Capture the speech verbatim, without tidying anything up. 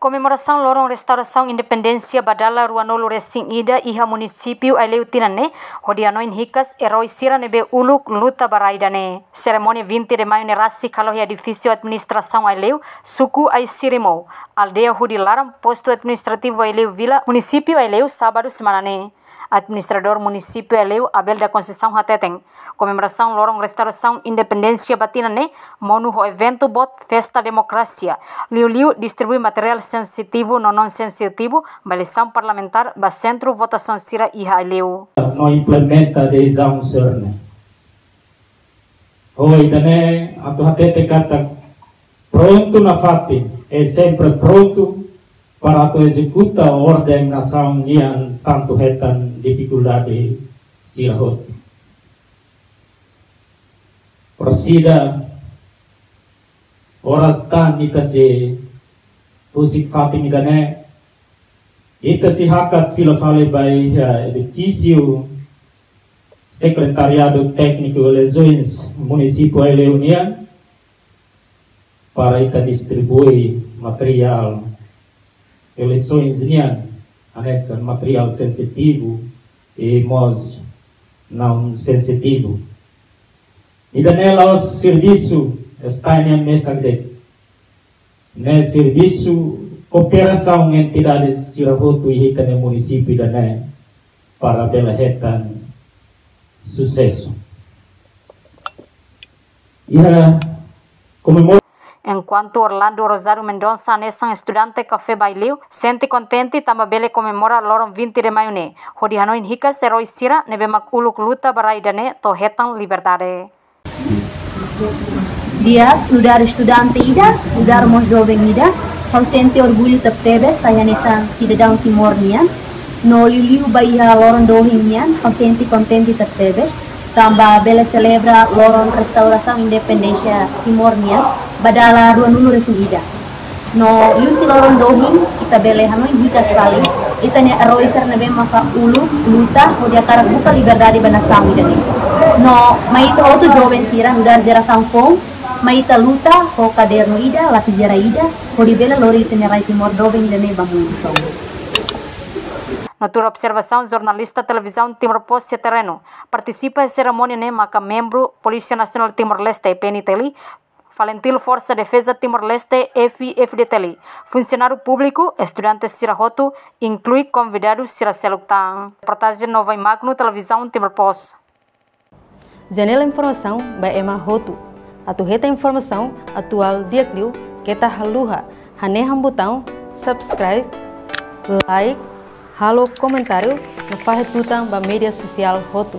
Komemorasaun loron restaurasaun independénsia ba dala ruanulu-resin-ida iha munisípiu Aileu tinan ne'e, hodi hanoin hikas erói sira ne'ebé uluk luta ba rai ida-ne'e. Serimónia vinte de Maio ne'e rasik halo iha edifísiu administrasaun Aileu, suku Aisirimou, aldeia Hudi Laran, postu administrativu Aileu Vila, munisípiu Aileu, sábadu semana ne'e. Administradór Munisípiu Aileu, Abel da Conceição hateten, komemorasaun loron restaurasaun independénsia ba tinan ne'e monu ho eventu boot festa demokrasia, liuliu distribui materiál sensitivu no non sensitivu ba eleisaun parlamentár ba sentru votasaun sira iha Aileu. No implementa dezaun serne. Ho ida-ne'e atu hatete katak prontu nafatin, e sempre prontu para atu ezekuta orden nasaun nian tantu hetan difikuldade sira hotu. Orsida oras tan ita sei husik fatin ida-ne'e, ita sei hakat fila fali ba iha edifísiu Sekretariadu Tékniku Eleisoens Munisípiu Aileu nian, para ita distribui materiál eleisoens nian, hanesan materiál sensitivu i mós non sensitivu. Ida-ne'e la'ós servisu STAE nian mesak de'it. Ne'e servisu kooperasaun entidade sira hotu iha ita-nia munisípiu ida-ne'e para bele hetan susesu. Iha komemora Enkuantu Orlando Rosário Mendonça, hanesan estudante CAFEB Aileu, sente kontente tanba bele komemora loron vinte de Maio ne'e, hodi hanoin hikas erói sira ne'ebé mak uluk luta ba rai ida-ne'e to'o hetan liberdade. Di'ak, nu'udar estudante ida, nu'udar mós joven ida, ha'u sente orgullu tebetebes sai hanesan sidadaun Timor nian. No liuliu ba iha loron dohin nian, ha'u sente kontente tebetebes tanba bele selebra loron restaurasaun independénsia Timor nian ba dala ruanulu-resin-ida. No liuhusi loron dohin, ita bele hanoin hikas fali ita-nia erói sira ne'ebé maka uluk luta hodi hakarak buka liberdade ba nasaun ida-ne'e. No mai ita hotu joven sira, nu'udar jerasaun foun, mai ita luta ho kadernu ida, lapizeira ida, hodi bele lori ita-nia rai Timor doben ida-ne'e ba mundu tomak. No tuir observasaun jornalista Televizaun Timor Post iha terrenu, partisipa iha serimónia ne'e maka membru Polísia Nasionál Timor-Leste, P N T L, FALINTIL, Forsa Defeza Timor-Leste, F I F D T L, funsionáriu públiku, estudante sira hotu, inklui konvidadu sira seluk tan. Reportajen Novai Magno, Televizaun Timor Post. Janela informasaun ba ema hotu. Atu hetan informasaun atuál di'ak liu, keta haluha hanehan butaun subscribe, like, halo komentáriu no fahe tutan ba média sosiál hotu.